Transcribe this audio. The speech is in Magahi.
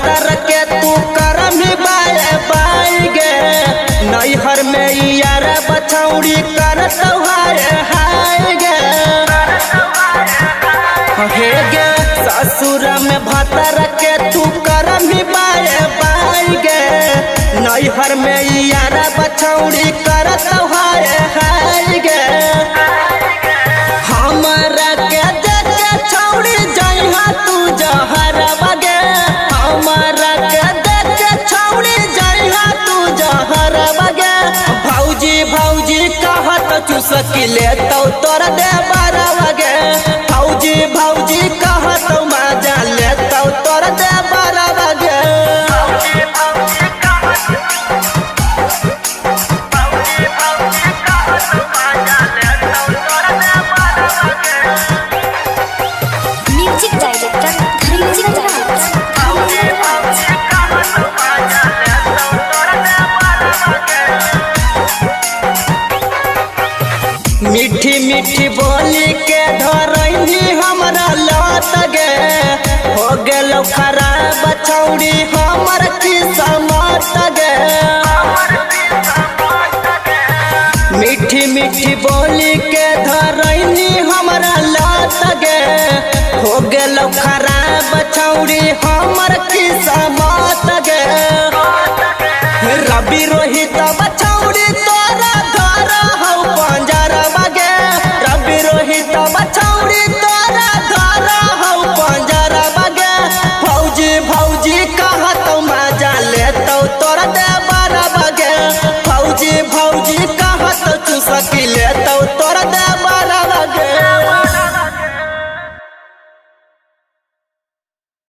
भतर के तू करम बाय बाय गे, नैहर में यार बछौड़ी करत हाय हाय गे। हे गे ससुर में भतर के तू करम बाय बाय गे, नैहर में यार बछौड़ी करत हाय हाय गे। हमरा के देख के छौड़ी जइहा तू जहरवा गे, हमरा के देख के छौड़ी जइहा तू जहरवा गे। भौजी भौजी कहत चुसकी ले तो तोर दे बरवा गे, भौजी भौजी कहत मजा ले तो तोर दे बरवा गे। Music director Dharmendra Raj, Dharmendra Raj. मीठी मीठी बोली के धरैनी हमरा लत गे, हो गेलो खराब छौड़ी हमर किस्मत गे। मीठी मीठी बोली के धरैनी हमरा लत गे, हो गेलो खराब छौड़ी हमर किस्मत